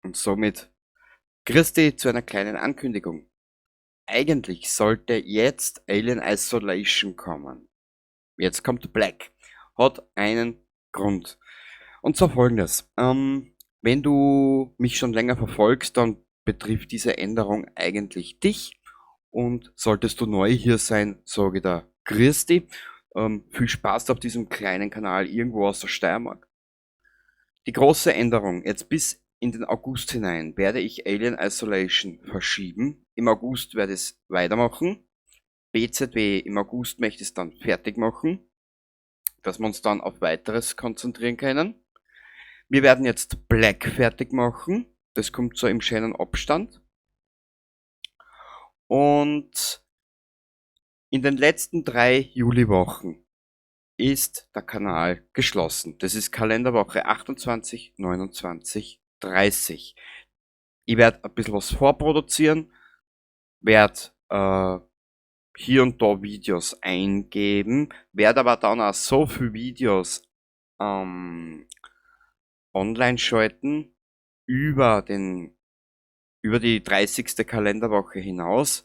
Und somit grüß dich zu einer kleinen Ankündigung. Eigentlich sollte jetzt Alien Isolation kommen. Jetzt kommt Black. Hat einen Grund. Und zwar folgendes. Wenn du mich schon länger verfolgst, dann betrifft diese Änderung eigentlich dich. Und solltest du neu hier sein, sage ich da grüß dich. Viel Spaß auf diesem kleinen Kanal irgendwo aus der Steiermark. Die große Änderung, jetzt bis in den August hinein, werde ich Alien Isolation verschieben. Im August werde ich es weitermachen. BZW im August möchte ich es dann fertig machen, dass wir uns dann auf weiteres konzentrieren können. Wir werden jetzt Black fertig machen. Das kommt so im schönen Abstand. Und in den letzten 3 Juliwochen ist der Kanal geschlossen. Das ist Kalenderwoche 28, 29, 30. Ich werd ein bisschen was vorproduzieren, werd hier und da Videos eingeben, werd aber dann auch so viele Videos online schalten über die 30. Kalenderwoche hinaus,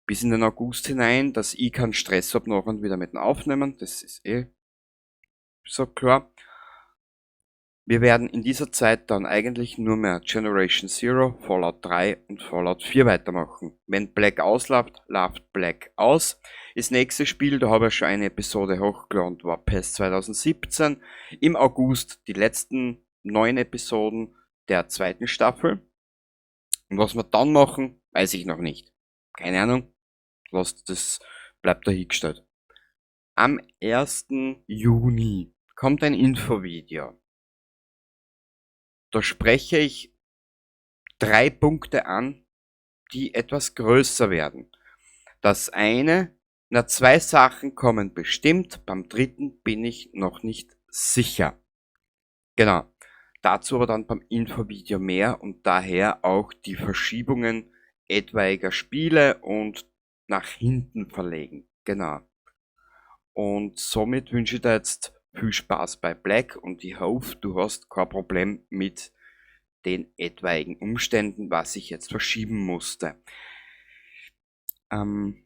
bis in den August hinein, dass ich keinen Stress hab nachher und wieder mit dem Aufnehmen, das ist eh so klar. Wir werden in dieser Zeit dann eigentlich nur mehr Generation Zero, Fallout 3 und Fallout 4 weitermachen. Wenn Black ausläuft, läuft Black aus. Das nächste Spiel, da habe ich schon eine Episode hochgeladen, war PES 2017. Im August die letzten 9 Episoden der zweiten Staffel. Und was wir dann machen, weiß ich noch nicht. Keine Ahnung. Lasst das, bleibt dahingestellt. Am 1. Juni kommt ein Infovideo. Da spreche ich 3 Punkte an, die etwas größer werden. Das eine, na, 2 Sachen kommen bestimmt, beim dritten bin ich noch nicht sicher. Genau. Dazu aber dann beim Infovideo mehr und daher auch die Verschiebungen etwaiger Spiele und nach hinten verlegen. Genau. Und somit wünsche ich dir jetzt viel Spaß bei Black und ich hoffe, du hast kein Problem mit den etwaigen Umständen, was ich jetzt verschieben musste. Du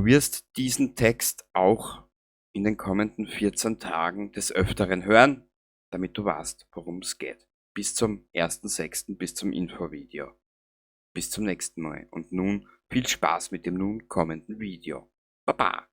wirst diesen Text auch in den kommenden 14 Tagen des Öfteren hören, damit du weißt, worum es geht. Bis zum 1.6, bis zum Infovideo. Bis zum nächsten Mal. Und nun viel Spaß mit dem nun kommenden Video. Baba!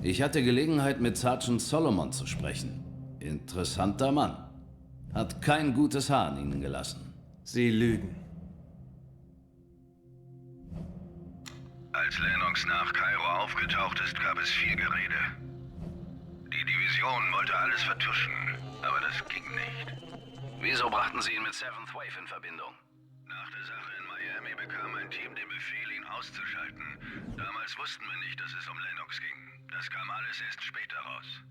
Ich hatte Gelegenheit, mit Sergeant Solomon zu sprechen. Interessanter Mann. Hat kein gutes Haar an Ihnen gelassen. Sie lügen. Als Lennox nach Kairo aufgetaucht ist, gab es viel Gerede. Die Division wollte alles vertuschen, aber das ging nicht. Wieso brachten Sie ihn mit Seventh Wave in Verbindung? Nach der Sache in Miami bekam mein Team den Befehl, ihn auszuschalten. Damals wussten wir nicht, dass es um Lennox ging. Das kam alles erst später raus.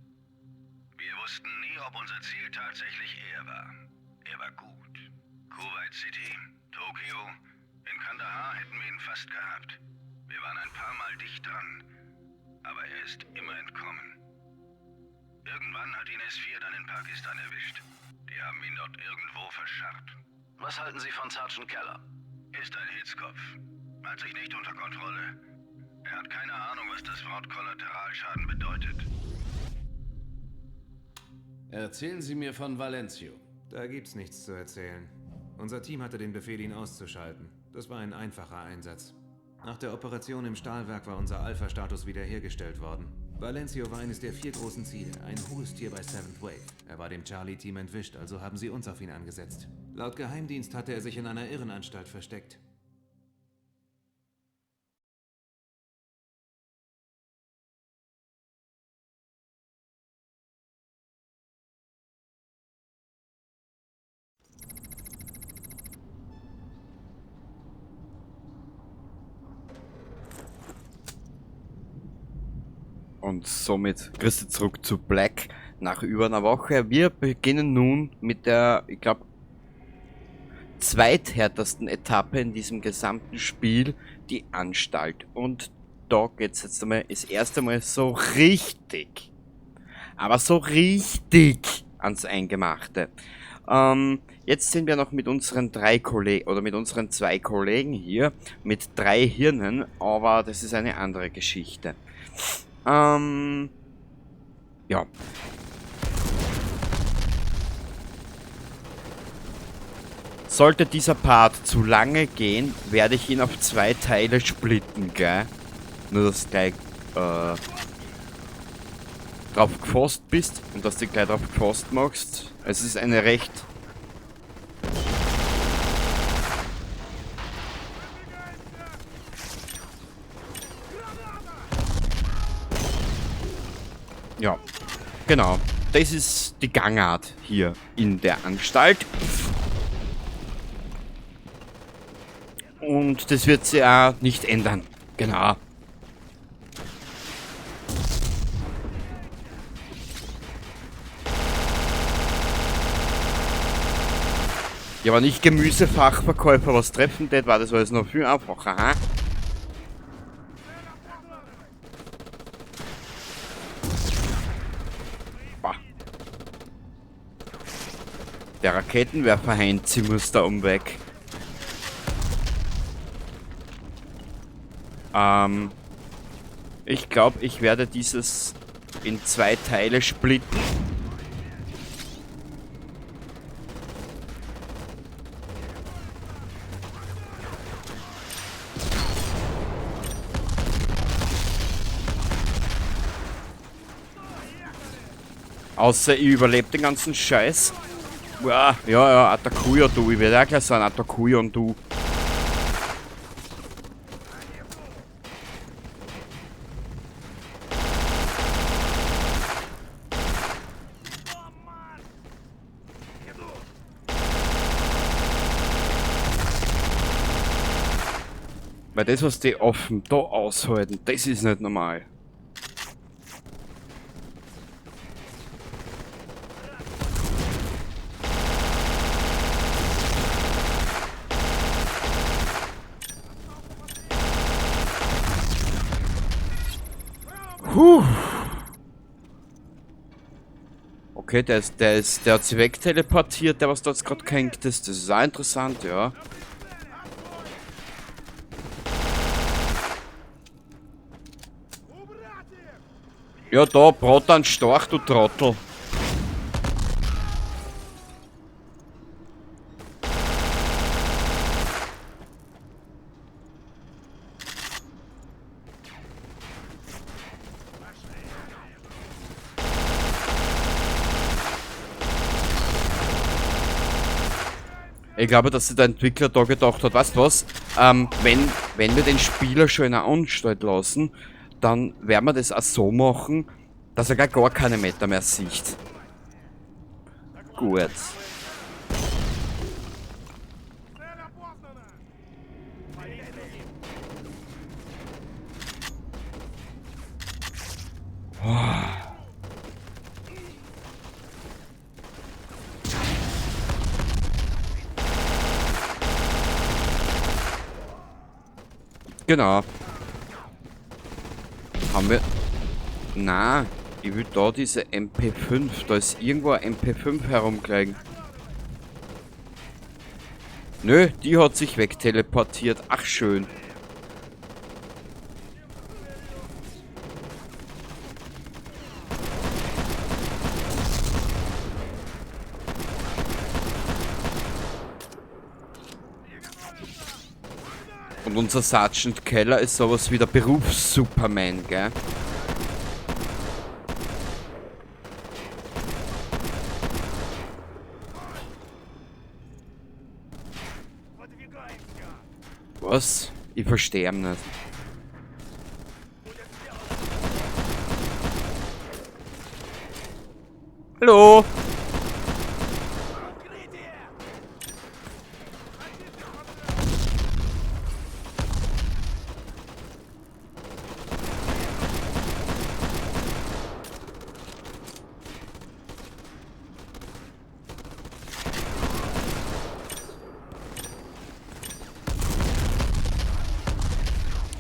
Wir wussten nie, ob unser Ziel tatsächlich er war. Er war gut. Kuwait City, Tokio, in Kandahar hätten wir ihn fast gehabt. Wir waren ein paar Mal dicht dran. Aber er ist immer entkommen. Irgendwann hat ihn S4 dann in Pakistan erwischt. Die haben ihn dort irgendwo verscharrt. Was halten Sie von Sergeant Keller? Ist ein Hitzkopf. Hat sich nicht unter Kontrolle. Er hat keine Ahnung, was das Wort Kollateralschaden bedeutet. Erzählen Sie mir von Valencio. Da gibt's nichts zu erzählen. Unser Team hatte den Befehl, ihn auszuschalten. Das war ein einfacher Einsatz. Nach der Operation im Stahlwerk war unser Alpha-Status wiederhergestellt worden. Valencio war eines der 4 großen Ziele, ein hohes Tier bei Seventh Wave. Er war dem Charlie-Team entwischt, also haben sie uns auf ihn angesetzt. Laut Geheimdienst hatte er sich in einer Irrenanstalt versteckt. Und somit grüß dich zurück zu Black nach über einer Woche. Wir beginnen nun mit der, ich glaube, zweithärtesten Etappe in diesem gesamten Spiel, die Anstalt. Und da geht's jetzt einmal das erste Mal so richtig, aber so richtig ans Eingemachte. Jetzt sind wir noch mit unseren drei Kollegen, oder mit unseren zwei Kollegen hier, mit drei Hirnen, aber das ist eine andere Geschichte. Ja. Sollte dieser Part zu lange gehen, werde ich ihn auf zwei Teile splitten, gell? Nur, dass du gleich drauf gefasst bist und dass du gleich drauf gefasst machst. Es ist eine recht... Ja, genau. Das ist die Gangart hier in der Anstalt. Und das wird sich auch nicht ändern. Genau. Ja, aber nicht Gemüsefachverkäufer was treffen tät, war das alles noch viel einfacher, ha? Boah. Der Raketenwerfer Heinzi muss da umweg. Ich glaub, ich werde dieses in zwei Teile splitten. Außer ich überlebe den ganzen Scheiß. Ja, ja, ja, Atakuya, du. Ich werde auch gleich sagen, Atakuya und du. Weil das, was die offen da aushalten, das ist nicht normal. Puh. Okay, der hat sich wegteleportiert, der was da jetzt grad gehängt ist. Das ist auch interessant, ja. Ja, da, Brot an Storch, du Trottel. Ich glaube, dass sich der Entwickler da gedacht hat, weißt du was, wenn wir den Spieler schon in einer Anstalt lassen, dann werden wir das auch so machen, dass er gar keine Meter mehr sieht. Gut. Genau. Haben wir... Na, ich will da diese MP5. Da ist irgendwo ein MP5 herumgelegen. Nö, die hat sich wegteleportiert. Ach, schön. Und unser Sergeant Keller ist sowas wie der Berufs-Superman, gell? Was? Ich verstehe ihn nicht. Hallo?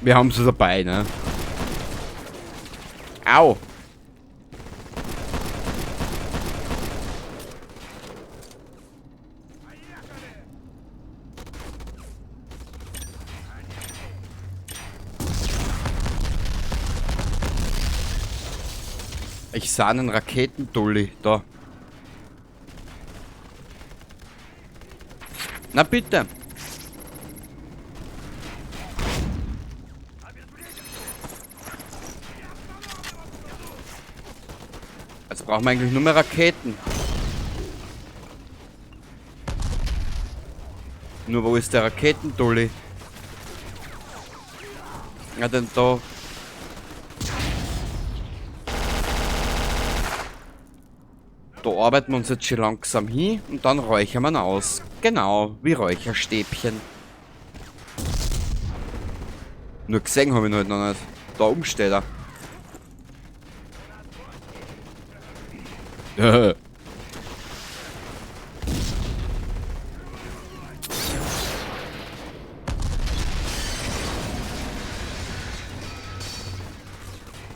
Wir haben sie dabei, ne? Au! Ich sah einen Raketendulli da. Na bitte. Jetzt brauchen wir eigentlich nur mehr Raketen. Nur wo ist der Raketendulli? Ja, denn da. Da arbeiten wir uns jetzt schon langsam hin und dann räuchern wir ihn aus. Genau, wie Räucherstäbchen. Nur gesehen habe ich ihn halt noch nicht. Da oben steht er.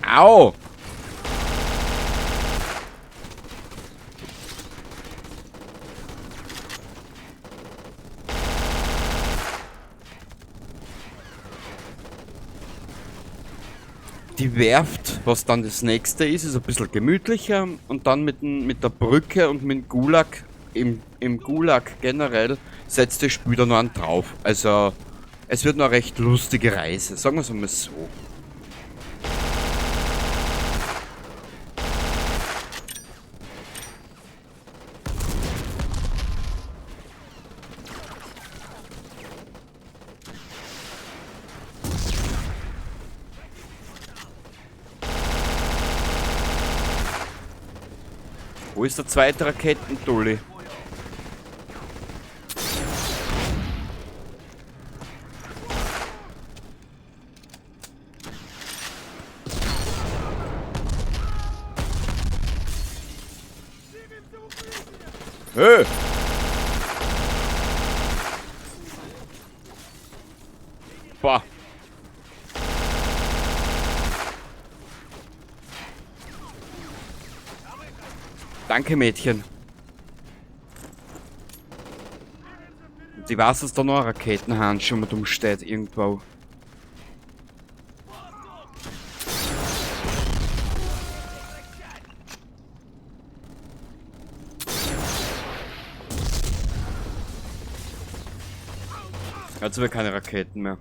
Au! Die Werft, was dann das nächste ist, ist ein bisschen gemütlicher und dann mit der Brücke und mit dem Gulag, im Gulag generell, setzt das Spiel dann noch einen drauf. Also, es wird noch eine recht lustige Reise, sagen wir's einmal so. Wo ist der zweite Raketendulli? Hey! Boah. Danke, Mädchen. Und ich weiß, dass da noch ein Raketenhahn schon mal dumm steht irgendwo. Jetzt haben wir keine Raketen mehr.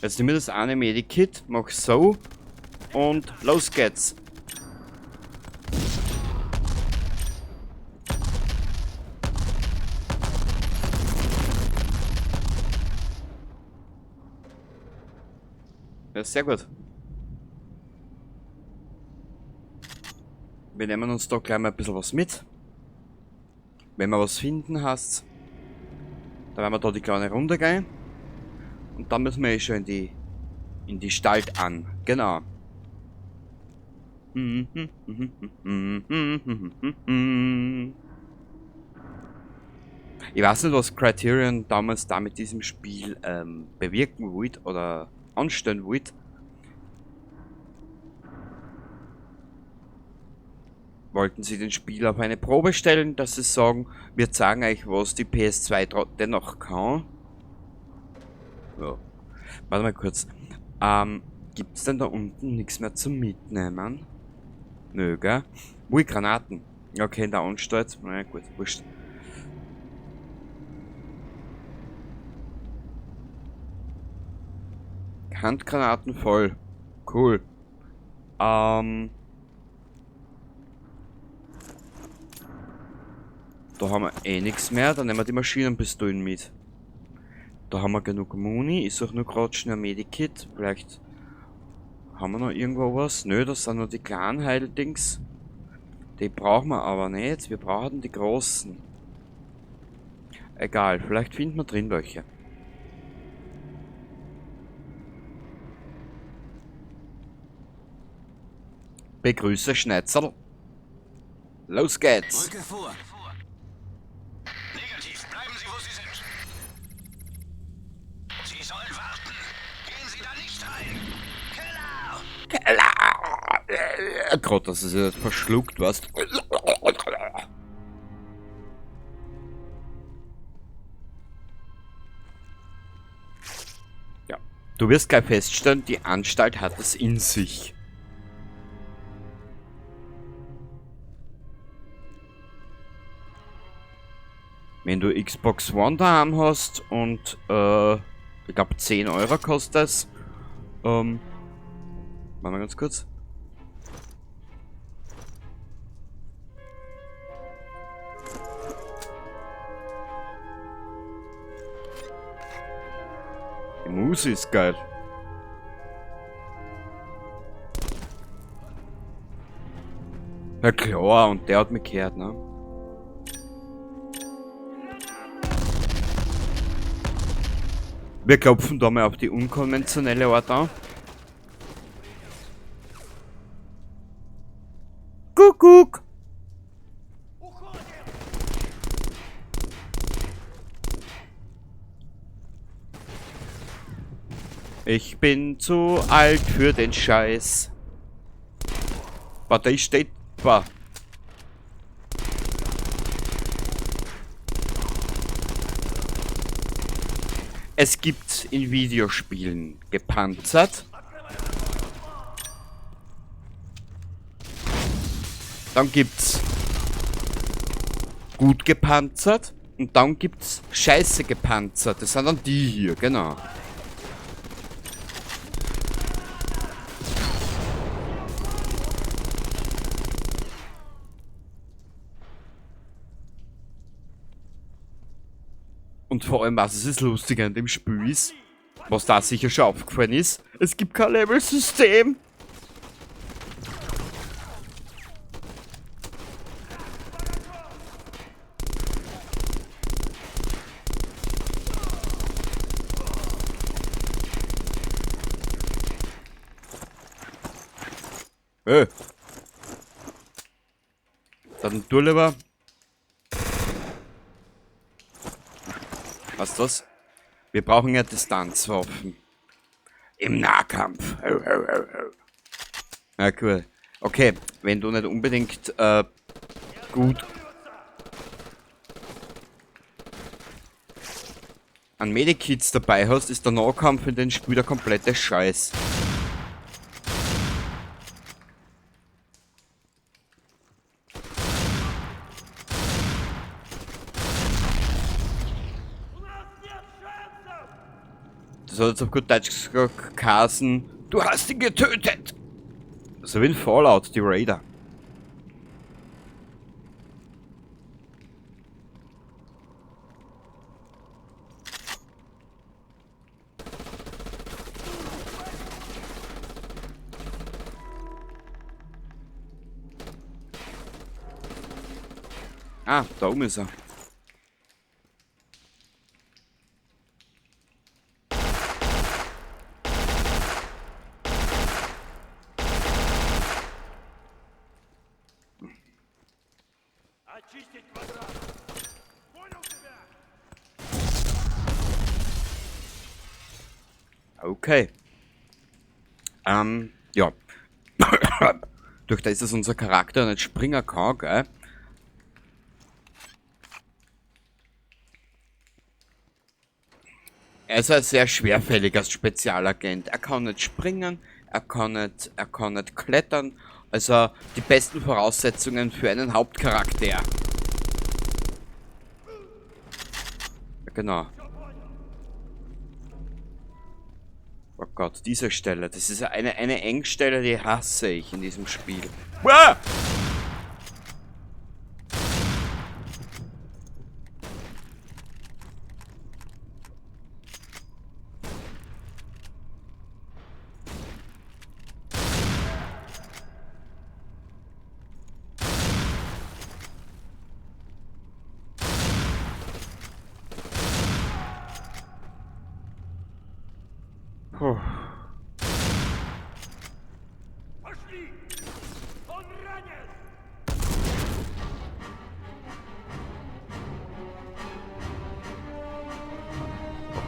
Jetzt nehmen wir das eine Medikit, mach so und los geht's. Ja, sehr gut. Wir nehmen uns da gleich mal ein bisschen was mit. Wenn wir was finden, heißt's. Da werden wir da die kleine Runde gehen. Und dann müssen wir eh schon in die Stalt an. Genau. Ich weiß nicht, was Criterion damals da mit diesem Spiel bewirken wollte oder anstellen wollte. Wollten sie den Spieler auf eine Probe stellen, dass sie sagen, wir zeigen euch, was die PS2 dennoch kann? Ja. Warte mal kurz. Gibt's denn da unten nichts mehr zum Mitnehmen? Nö, gell? Ui, Granaten. Okay, in der Anstalt. Na gut, wurscht. Handgranaten voll. Cool. Da haben wir eh nix mehr. Dann nehmen wir die Maschinenpistolen mit. Da haben wir genug Muni. Ich suche nur grad schnell ein Medikit. Vielleicht haben wir noch irgendwo was. Nö, das sind nur die kleinen Heildings. Die brauchen wir aber nicht. Wir brauchen die großen. Egal, vielleicht finden wir drin welche. Begrüße Schnitzel. Los geht's. Rücke vor. Negativ, bleiben Sie, wo Sie sind. Sie sollen warten. Gehen Sie da nicht rein. gerade, dass es sich nicht verschluckt, weißt. Ja, du wirst gleich feststellen, die Anstalt hat es in sich. Wenn du Xbox One daheim hast und ich glaub 10 Euro kostet es. Warte mal ganz kurz. Die Musik ist geil. Na klar, und der hat mich gehört, ne? Wir klopfen da mal auf die unkonventionelle Art an. Kuckuck! Ich bin zu alt für den Scheiß. Warte, ich steht. War. Es gibt in Videospielen gepanzert. Dann gibt's gut gepanzert und dann gibt's scheiße gepanzert. Das sind dann die hier, genau. Und vor allem, was es lustig an dem Spiel ist, was da sicher schon aufgefallen ist, es gibt kein Level-System. Dann du lieber. Was ist das? Wir brauchen ja Distanzwaffen. Im Nahkampf. Na cool. Okay, wenn du nicht unbedingt gut an Medikits dabei hast, ist der Nahkampf in den Spiel der komplette Scheiß. Das hat jetzt auf gut Deutsch gesagt, Carson, du hast ihn getötet! So wie in Fallout, die Raider. Ah, da oben ist er. Okay. Ja. Durch das, dass unser Charakter nicht springen kann, gell? Er ist ein sehr schwerfälliger Spezialagent. Er kann nicht springen, er kann nicht klettern. Also die besten Voraussetzungen für einen Hauptcharakter. Ja, genau. Oh Gott, diese Stelle. Das ist eine Engstelle, die hasse ich in diesem Spiel. Uah! Puh.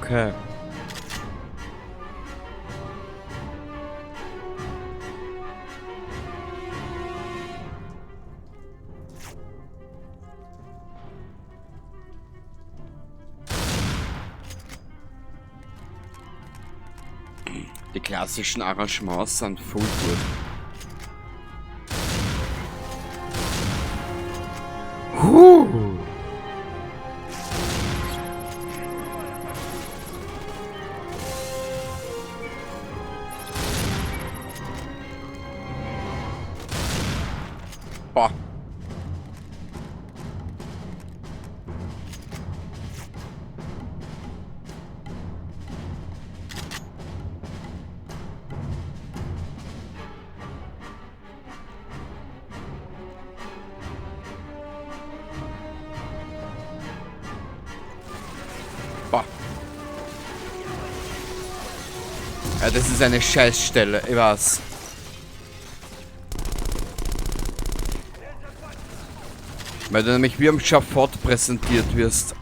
Okay. Klassischen Arrangements sind voll gut. Huh. Boah. Boah. Ja, das ist eine Scheißstelle, ich weiß. Weil du nämlich wie am Schafott präsentiert wirst.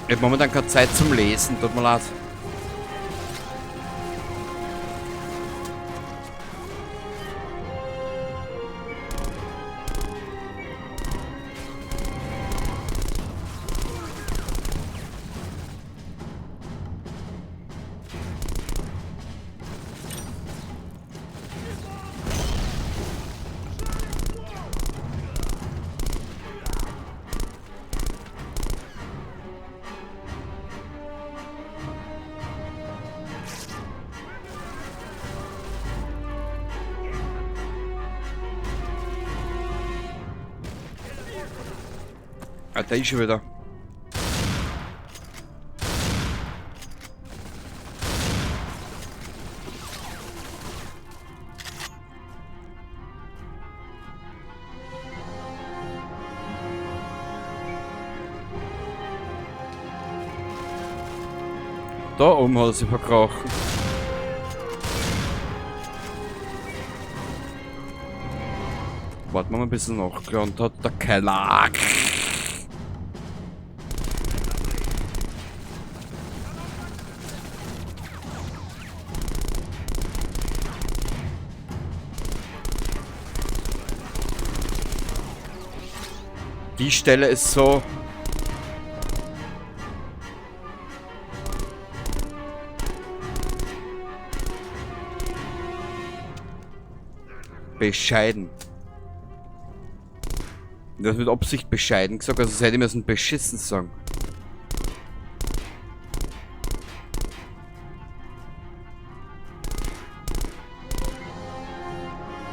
Ich hab momentan keine Zeit zum Lesen, tut mir leid. Ah, da ist schon wieder. Da oben hat er sich verkrochen. Warten wir mal ein bisschen nachgelernt hat der Keller. Die Stelle ist so... bescheiden. Das mit Absicht bescheiden gesagt, also das hätte ich müssen beschissen sagen.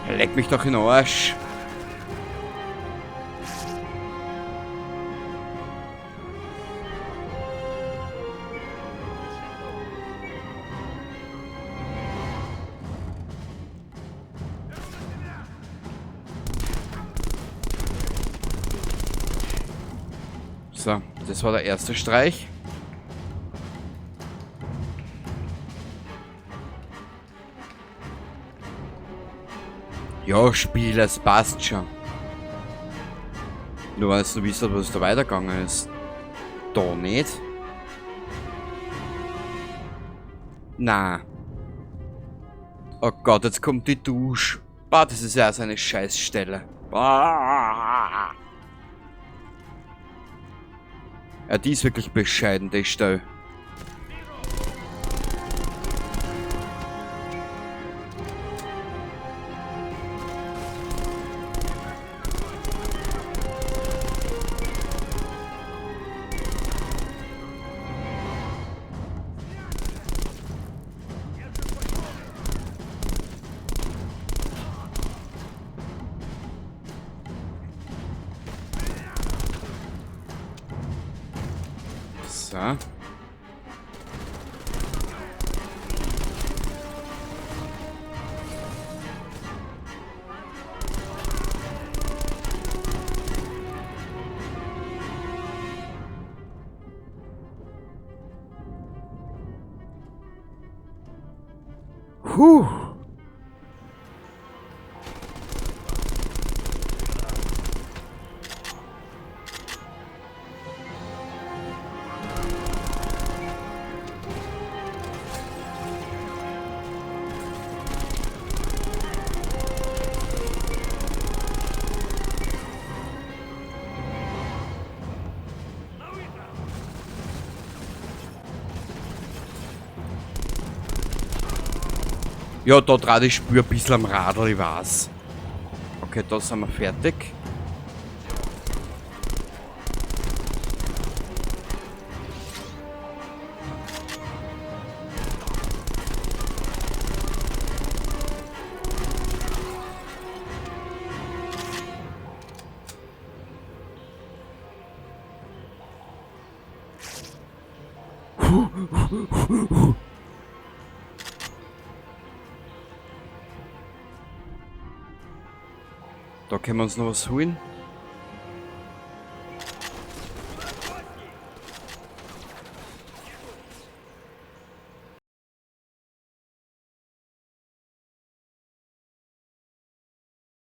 Leck mich doch in den Arsch. So, das war der erste Streich. Ja, Spiel, es passt schon. Nur weil du wisst, was da weitergegangen ist. Da nicht. Na. Oh Gott, jetzt kommt die Dusche. Bah, das ist ja so eine Scheißstelle. Bah. Ja, die ist wirklich bescheiden, die Stelle. So. Puh. Ja, da dreht die Spur ein bisschen am Radl, ich weiß. Okay, da sind wir fertig. Da können wir uns noch was holen.